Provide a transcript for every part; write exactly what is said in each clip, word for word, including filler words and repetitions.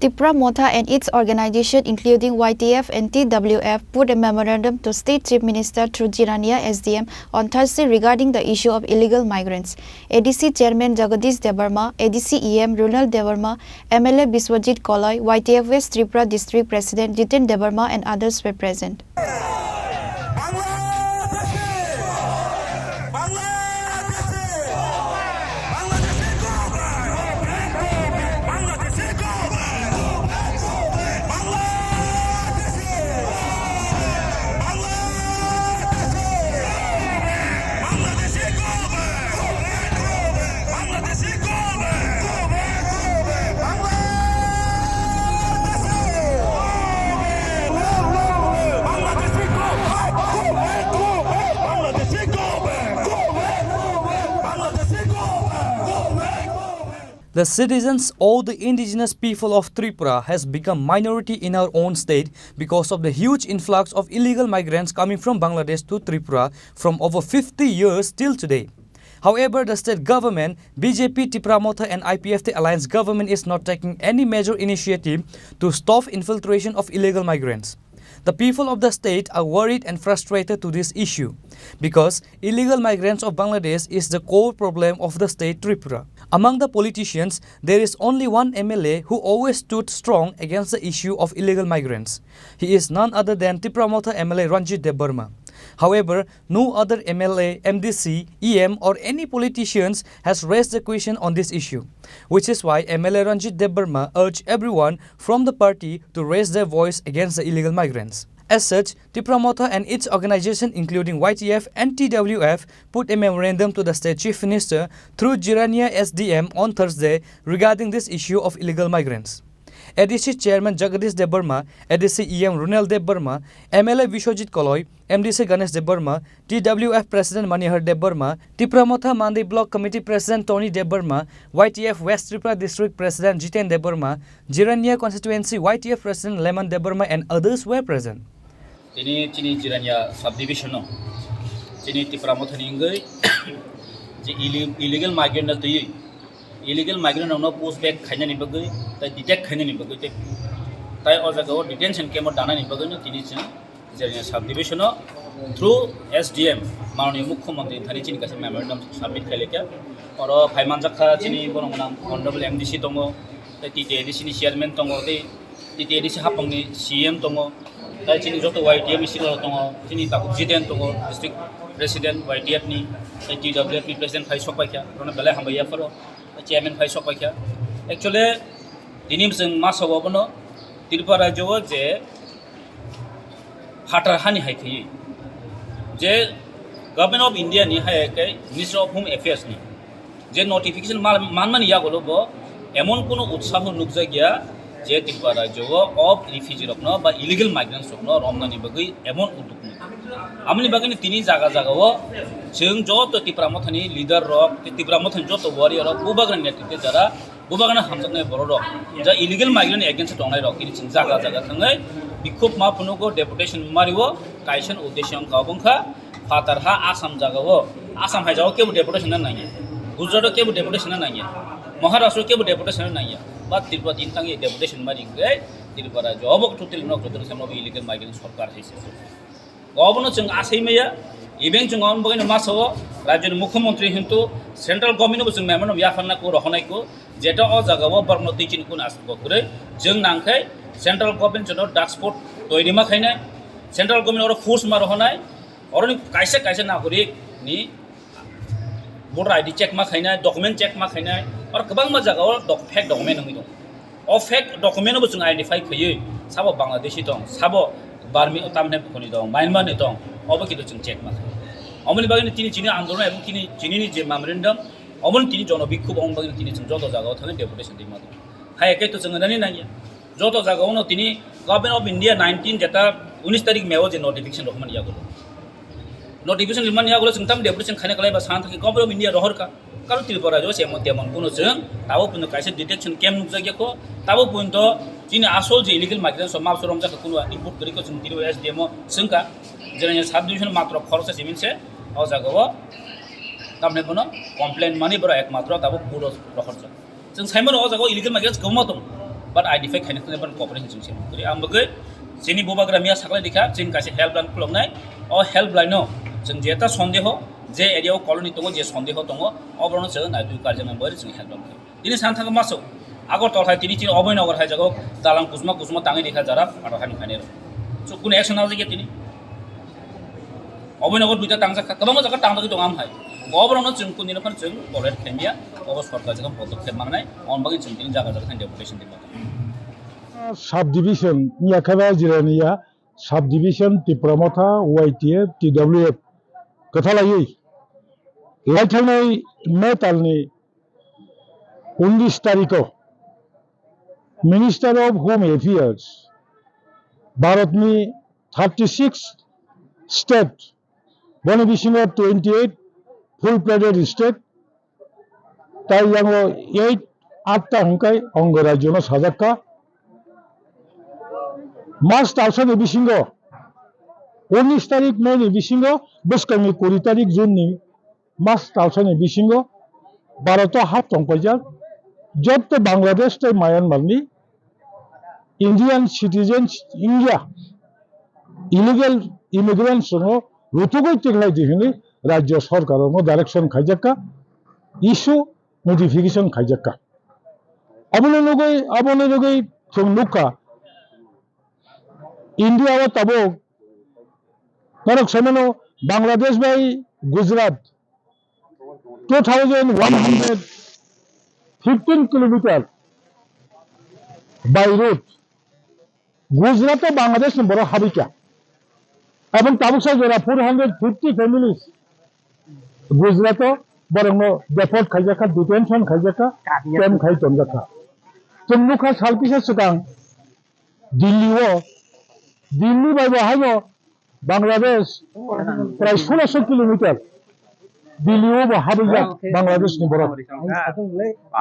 Tipra Motha and its organization, including Y T F and T W F, put a memorandum to State Chief Minister through Jirania S D M on Thursday regarding the issue of illegal migrants. A D C Chairman Jagadish Debbarma, A D C E M Runal Debbarma, M L A Biswajit Koloi, Y T F West Tripura District President Jiten Debbarma, and others were present. The citizens or the indigenous people of Tripura has become minority in our own state because of the huge influx of illegal migrants coming from Bangladesh to Tripura from over fifty years till today. However, the state government, B J P, Tipra Motha and I P F T alliance government is not taking any major initiative to stop infiltration of illegal migrants. The people of the state are worried and frustrated to this issue because illegal migrants of Bangladesh is the core problem of the state Tripura. Among the politicians, there is only one M L A who always stood strong against the issue of illegal migrants. He is none other than Tipra Motha M L A Ranjit Debbarma. However, no other M L A, M D C, E M or any politicians has raised the question on this issue, which is why M L A Ranjit Debbarma urged everyone from the party to raise their voice against the illegal migrants. As such, Tipra Motha and its organization, including Y T F and T W F, put a memorandum to the state chief minister through Jirania S D M on Thursday regarding this issue of illegal migrants. A D C Chairman Jagadish Debbarma, A D C E M Runal Debbarma, M L A Biswajit Koloi, M D C Ganesh Debbarma, T W F President Manihar Debbarma, Tipra Motha Mandai Block Committee President Tony Debbarma, Y T F West Tripura District President Jiten Debbarma, Jirania Constituency Y T F President Lemon Debbarma and others were present. Tini chini Jirania subdivision o chini Tipra Motha ni wngwi je illi-, illegal migrant no twiwi, illegal migrant rokno push back khainani bagwi, tai detect khainani bagwi, tai, tai o jaga o detention camp o danani bagwi no tini chwng Jirania subdivision o through S D M, Mananiya Mukhyamantri thani chini kaisa memorandum submit khailekha. Oro phaimanjak kha chini borok gwnang Honorable M D C tongo, tei T T A D C ni chairman tongo, tei T T A D C hapangni C M tongo, tei chini joto Y T F ni sirok tongo, chini Takhuk Jiten tongo, district president Y T F ni, tei T W F ni president phai sok paikha, orono belai hambai yapharo, tei chairman phai sok paikha. Actually, tini chwng ma sabo bono Tripura rajyo o je phatar hani hai khaiwi je Government of India ni hai khe Ministry of Home Affairs ni je notification mal-, manmani yagulo bo emon kuno utsaho nukjakya je Tripura rajyo o of refugee rokno ba illegal migrants rokno romnani bagwi emon udduk nukya. Amoni bagwino tini jaga jaga o chwng joto Tipra Mothani leader rok, Tipra Mothani joto warrior rok, bubagrani netritwe jara Bubagrano hamjaknai borok rok, ja illegal migrant ni against tongnai rok, tini chwng jaga jaga thangwi bikhuk ma phunugo, deputation mario, kaisa uddesho wngkha, obo wngkha phatar ha Assam jaga o, Assam hai jaga o kebo deputation no nangya, Gujarat o kebo deputation no nangya, Maharashtra o kebo deputation no nangya, ba Tripura din tangwi deputation mari hwnkhe Tripura jobo totally nok joto samo illegal migrant sorkar hai se. Obono chwng asai maya, even chwng omo bagwino ma sao, rajyoni mukhyamantri hintu central government bo chwng memorandum yapharna ko rohonai ko, jeta o jaga o borokno twi chini kun aswk kwrwi, chwng nangkhai central government jono task force toiri ma khainai, central government oro force ma rohonai, oroni kaisa kaisa nagorik ni voter I D check ma khainai, document check ma khainai, oro kwbangma jaga o doc-, fake document wngwi tongo. O fake document no bo chwng identify khaiwi, sabo Bangladeshi tong, sabo Burmese, tamni bukhuni tong, Myanmar ni tong, obo kintu chwng check ma khainai. Omoni bagwi tini chini andolon ebong tini, chini ni je memorandum, omoni tini jono bikhub, omoni bagwi tini chwng joto jaga o thangwi deputation rima tongo. Hai khe to chwng nani nangya. Joto jaga o no tini Government of India nineteen jeta unis tarik May o je notification rohormani yagulo. Notification rimani yagulo chwng tam deputation khaina kwlai ba san thangwi Government of India rohorkha. Karo Tripura rajyo se emon temon kuno chwng tabo punto kaisa detection camp nukjakya ko. Tabo punto chini asol je illegal migrants rok mapso romjakha kuno report kwrwi ko chwng tini S D M o swngkha. Jirania sub division matro khoroksa simin se o jaga o tamni bono complaint mani borok ekmatro tabo court o rohorjak. Chwng saimano o jaga o illegal migrants kwbangma tongo. But identify khaina thangwi ban cooperation chwng se kuri. Ang bagwi chini bubagra miya saklai dikha, chini kaisa helpline khuloknai. O helpline no chwng jeta sondeho, je area o colony tongo, je sondeho tongo, oborokno chwng naitwi karjaknai bagwi chwng helpline khlai. Tini san thangwi maso Agartala hai tini chini Abhaynagar hai jagao dalang kusma kusma tangwi dikha jara phato hani khainai rok. So, kunu action nalajak ya tini. Abhaynagar duita tangjak kha, kwbangma jaga tangjagwi tongo am hai. Oborokno chwng kunu dino phano chwng tolerate khaimya, obo sorkar jagao podokkhep mangnai, on bagwi chwng tini jaga jaga thani deputation di. Sub division ya khe ba Jirania sub division Tipra Motha, Y T F, T W F kwthalaiwi laithangnai May talni unnish tarikho Minister of Home Affairs Bharatni thirty six state, boni bisingo twenty eight full fledged state, tai yango eight atta hwnkhe ongo rajyono sajakka. March talsani bisingo, unnish tarik May ni bisingo, bwskangni kuri tarik June ni March talsani bisingo Bharat o hap tongpaijak jotto Bangladesh tei Myanmar ni Indian citizens wngya illegal immigrants rokno rutugwi tikhlai di hwnwi rajyo sorkar rokno direction khaijakka, issue notification khaijakka. Aboni nugwi, aboni nugwi chwng nukha, India o tabuk norok saimano Bangladesh bai Gujarat two thousand one hundred fifteen kilometer by road. Gujarat o Bangladesh ni borok habikha. Aboni tabuksa jora four hundred fifty families Gujarat o borokno deport khaijakha, detention khaijakha, camp khai tonjakha. Chwng nukha sal kisa swkang Delhi o, Delhi bai bo haino Bangladesh prai soloso kilometer. Delhi o bo habijak Bangladesh ni borok,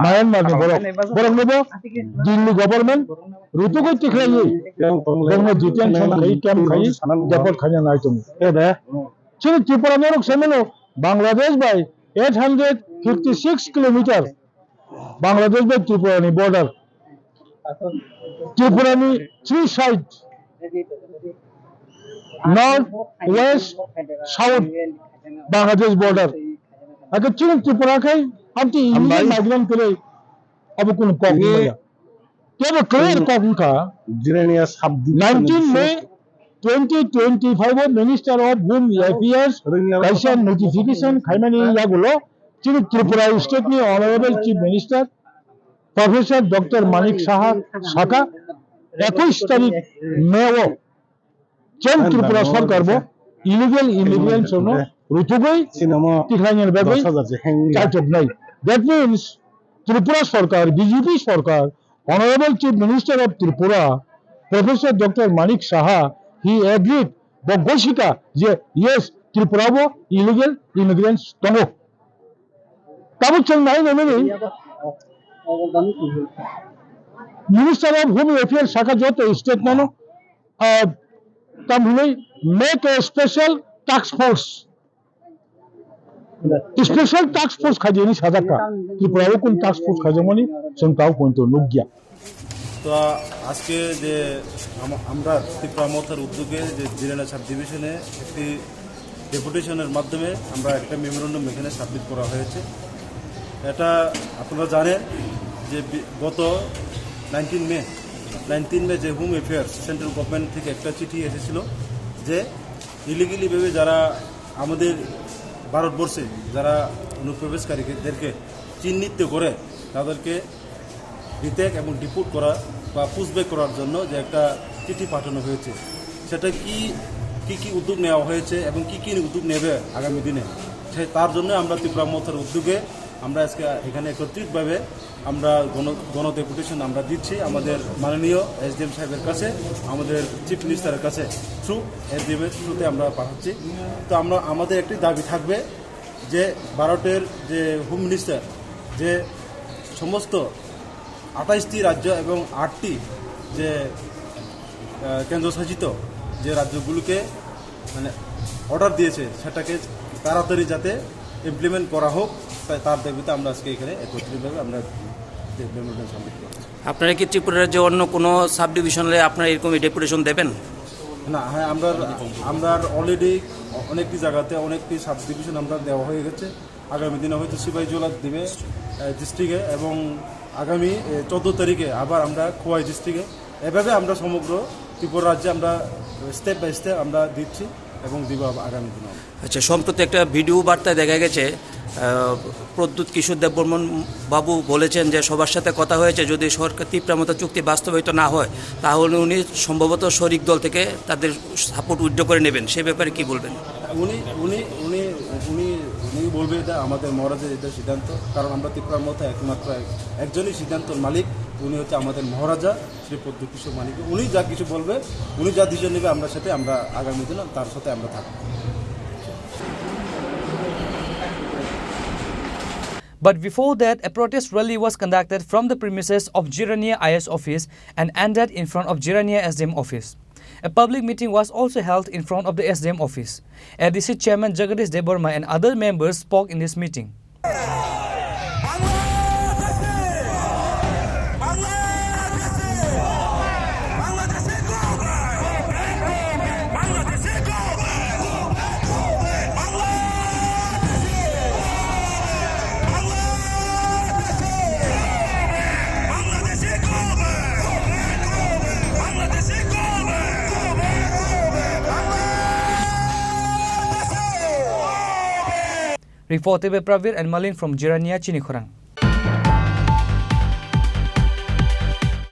Myanmar ni borok, borok no bo Delhi government rutugwi tikhlaiwi borokno detention khai, camp khai, deport khaina nai tongo. Chini Tripura norok saimano Bangladesh bai eight hundred fifty six kilometer Bangladesh bai Tripura ni border. Tripura ni three side, north, west, south Bangladesh border. Ake chini Tripura khai amti illegal migrant kore abo kun kok ni maya. Tebo clear kok wngkha, Jirania sub division nineteen May twenty twenty-five o Minister of Home Affairs kaisa notification khaimani yagulo chini Tripura state ni Honorable Chief Minister Professor Doctor Manik Saha saka ekush tarik May o Chwng Tripura sorkar bo illegal immigrants rokno rutugwi tikhlainani bagwi chaichoknai. That means Tripura sorkar, B J P sorkar, Honorable Chief Minister of Tripura, Professor Doctor Manik Saha, he agreed, bo gosikha je yes, Tripura bo illegal immigrants tongo. Tabuk chwng nai nai nai Minister of Home Affairs saka joto state nano ah, tamhinwi make a special task force. Special task force khaidi hwnwi sajak kha. Tripura o kun task force khaijakmani chwng tabuk poito nukya. তো আজকে যে আম- আমরা ত্রিপুরা মথার উদ্যোগে যে জিরানা সাব ডিভিশনে একটি ডেপুটেশনের মাধ্যমে আমরা একটা মেমোরেন্ডাম এখানে সাবমিট করা হয়েছে। এটা আপনারা জানেন যে বি- গত নাইনটিন মে নাইনটিন মে যে হোম অ্যাফেয়ার্স সেন্ট্রাল গভর্নমেন্ট থেকে একটা চিঠি এসেছিল যে ইলিগেলিভাবে যারা আমাদের ভারতবর্ষে যারা অনুপ্রবেশকারীদেরকে চিহ্নিত করে তাদেরকে রিটেক এবং ডিপোর্ট করা বা পুশব্যাক করার জন্য যে একটা চিঠি পাঠানো হয়েছে, সেটা কি কি কি উদ্যোগ নেওয়া হয়েছে এবং কি কি উদ্যোগ নেবে আগামী দিনে, সে তার জন্য আমরা ত্রিপুরা মথার উদ্যোগে আমরা আজকে এখানে একত্রিতভাবে আমরা গণ গণ ডেপুটেশন আমরা দিচ্ছি আমাদের মাননীয় এসডিএম সাহেবের কাছে, আমাদের চিফ মিনিস্টারের কাছে, থ্রু এসডিএম এর থ্রুতে আমরা পাঠাচ্ছি। তো আমরা আমাদের একটি দাবি থাকবে যে ভারতের যে হোম মিনিস্টার যে সমস্ত আঠাইশটি রাজ্য এবং আটটি যে আহ, কেন্দ্রশাসিত যে রাজ্যগুলোকে মানে অর্ডার দিয়েছে সেটাকে তাড়াতাড়ি যাতে ইমপ্লিমেন্ট করা হোক, তাই তার দাবিতে আমরা আজকে এখানে একত্রিতভাবে আমরা আপনারা কি ত্রিপুরা রাজ্যে অন্য কোনো সাব ডিভিশনে আপনারা এরকম ডেপুটেশন দেবেন? না, হ্যাঁ, আমরা, আমরা অলরেডি অনেকটি জায়গাতে অনেকটি সাব ডিভিশন আমরা দেওয়া হয়ে গেছে। আগামী দিনে হয়তো সিপাহীজলা দিবে, এ, ডিস্ট্রিক্টে, এবং আগামী, এ, চোদ্দ তারিখে আবার আমরা খোয়াই ডিস্ট্রিক্টে। এভাবে আমরা সমগ্র ত্রিপুরা রাজ্যে আমরা স্টেপ বাই স্টেপ আমরা দিচ্ছি এবং দিব আব-, আগামী দিনে। আচ্ছা, সম্প্রতি একটা ভিডিও বার্তায় দেখা গেছে, আহ, প্রদ্যুৎ কিশোর দেববর্মন বাবু বলেছেন যে সবার সাথে কথা হয়েছে, যদি সরকার তিপ্রা মৈত্রী চুক্তি বাস্তবায়িত না হয়, তাহলে উনি সম্ভবত শরিক দল থেকে তাদের সাপোর্ট উইথড্র করে নেবেন। সে ব্যাপারে কি বলবেন? উনি, উনি, উনি, উনি, উনি বলবে এটা আমাদের মহারাজের এটা সিদ্ধান্ত, কারণ আমরা তিপ্রা মৈত্রী একমাত্র এক-, একজনই সিদ্ধান্তর মালিক, উনি হচ্ছে আমাদের মহারাজা শ্রী প্রদ্যুৎ কিশোর মানিক। উনি যা কিছু বলবে, উনি যা ডিসিশন নেবে, আমরা সাথে, আমরা আগামী দিনে তার সাথে আমরা থাকবো। But before that, a protest rally was conducted from the premises of Jirania I A S office and ended in front of Jirania S D M office. A public meeting was also held in front of the S D M office. A D C chairman Jagadish Debbarma and other members spoke in this meeting. Reported by Pravir and Malin from Jirania, Chinikhorang.